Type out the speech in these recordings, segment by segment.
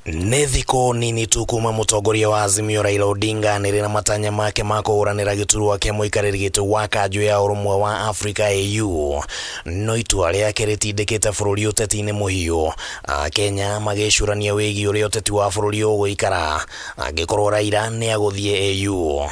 Nĩ thikũ nini tu kuma mũtongoria wa Azimio Raila Odinga anĩrĩra matanya make ma kũhũranĩra gĩturwa kĩa mũikarĩri gĩtĩ wa kanjũ ya ũrũmwe wa Afrika AU, no itua rĩake rĩtindĩkĩte bũrũri ũteti-inĩ mũhiũ, Akenya magĩcũrania wĩgiĩ ũrĩa ũteti wa bũrũri ũgũikara angĩkorwo Raila nĩ agũthiĩ AU.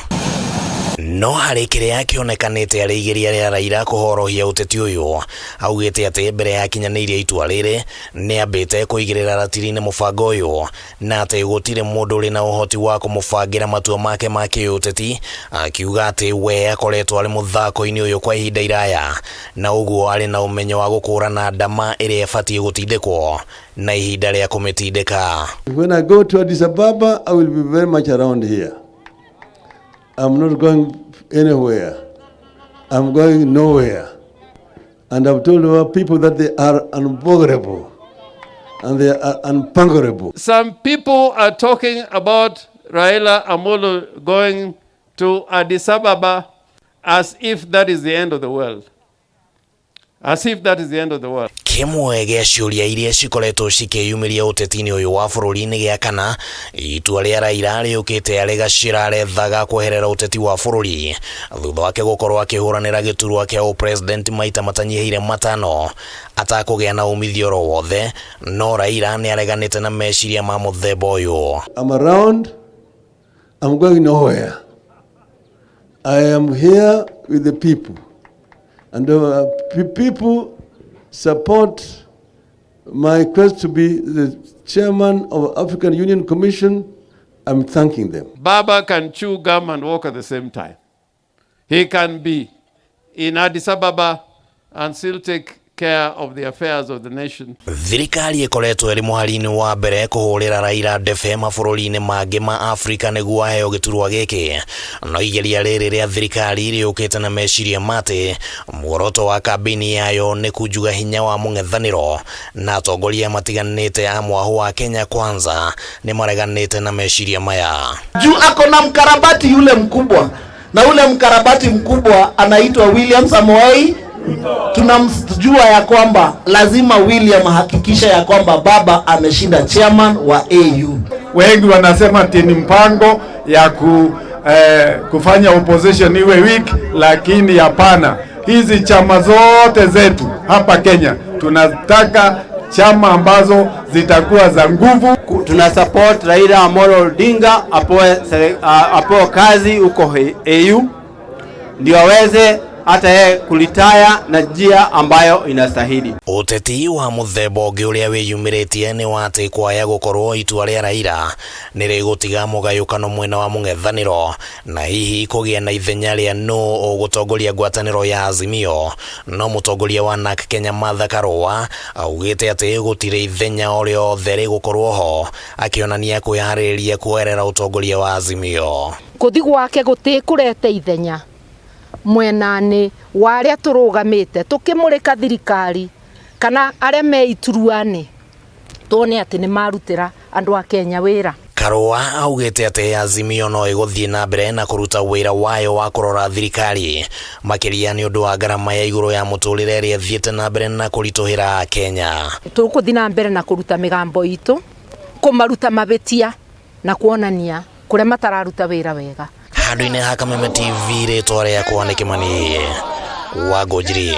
No harĩ kĩrĩa kĩonekanĩte arĩ igeria rĩa Raila kũhorohia ũteti ũyũ, augĩte atĩ mbere ya akinyanĩirie itua rĩrĩ, nĩambĩte kũigĩrĩra ratiri-inĩ mũbango ũyũ na atĩ gũtirĩ mũndũ ũrĩ na ũhoti wa kũmũbangĩra matua make ma kĩũteti, akiuga atĩ we akoretwo arĩ mũthako-inĩ ũyũ kwa ihinda iraya na ũguo arĩ na ũmenyo wa gũkũrana ndama ĩrĩa ĩbatiĩ gũtindĩkwo na ihinda rĩa kũmĩtindĩka. When I go to Addis Ababa, I will be very much around here. I'm not going anywhere. I'm going nowhere. And I've told our people that they are unboggerable and they are unpungerable. Some people are talking about Raila Amolo going to Addis Ababa as if that is the end of the world. As if that is the end of the world. Kĩmwe gĩa ciũria iria cikoretwo cikĩyumĩria ũteti-inĩ ũyũ wa bũrũri nĩ gĩa kana itua rĩa Raila rĩũkĩte arĩ gacĩra arethaga kweherera ũteti wa bũrũri thutha wake gũkorwo akĩhũranĩra gĩturwa kĩa ũpresident maita matanyihĩire matano atakũgĩa na umithio oro wothe, no Raila nĩ areganĩte na meciria ma mũthemba ũyũ. I'm around. I'm going nowhere. I am here with the people. And the people support my quest to be the chairman of African Union Commission. I'm thanking them. Baba can chew gum and walk at the same time. He can be in Addis Ababa and still take care of the affairs of the nation. Thirikari ĩkoretwo ĩrĩ mũhari-inĩ wa mbere kũhũrĩra Raila ndebe mabũrũri-inĩ mangĩ ma Afrika nĩguo aheo gĩturwa gĩkĩ, no igeria rĩrĩ rĩa thirikari rĩũkĩte na meciria ma atĩ muoroto wa kambĩini yayo nĩ kunjuga hinya wa mũng'ethanĩro, na atongoria matiganĩte a mwahũ wa Kenya Kwanza nĩ mareganĩte na meciria maya. Juu ako na mkarabati yule mkubwa, na ule mkarabati mkubwa anaitwa William Samoei. Tunamjua ya kwamba lazima William ahakikishe ya kwamba baba ameshinda chairman wa AU. Wengi wanasema ati ni mpango ya kufanya opposition iwe weak, lakini hapana. Hizi chama zote zetu hapa Kenya tunataka chama ambazo zitakuwa za nguvu. Tuna support Raila Amolo Odinga apewe kazi huko AU ndio aweze hata yeye kuretire na njia ambayo inastahili. Ũteti wa mũthemba ũngĩ ũrĩa wĩyumĩrĩtie nĩ wa atĩ kwaya gũkorwo itua rĩa Raila nĩ rĩgũtiga mũgayũkano mwena wa mũng'ethanĩro na hihi kũgĩa na ithenya rĩa nũ ũgũtongoria ngwatanĩro ya Azimio, no mũtongoria wa NARC Kenya Martha Karua augĩte atĩ gũtirĩ ithenya o rĩothe rĩgũkorwo ho, akĩonania kwĩharĩrĩria kuoerera ũtongoria wa Azimio. Kũthi gwake gũtikũrete ithenya mwena-inĩ wa arĩa tũrũgamĩte tũkĩmũrĩka thirikari kana arĩa me iturua-inĩ tuone atĩ nĩ marutĩra andũ a Kenya wĩra. Karua augĩte atĩ Azimio no ĩgũthiĩ na mbere na kũruta wĩra wayo wa kũrora thirikari makĩria nĩ ũndũ wa ngarama ya igũrũ ya mũtũrĩre ĩrĩa ĩthiĩte na mbere na kũritũhĩra Kenya. Tũgũthiĩ na mbere na kũruta mĩgambo itũ, kũmaruta mabĩtia na kuonania kũrĩa matararuta wĩra wega. Handũ-inĩ ha Kameme TV, rĩtwa rĩakwa nĩ Kĩmani wa Ngũnjiri.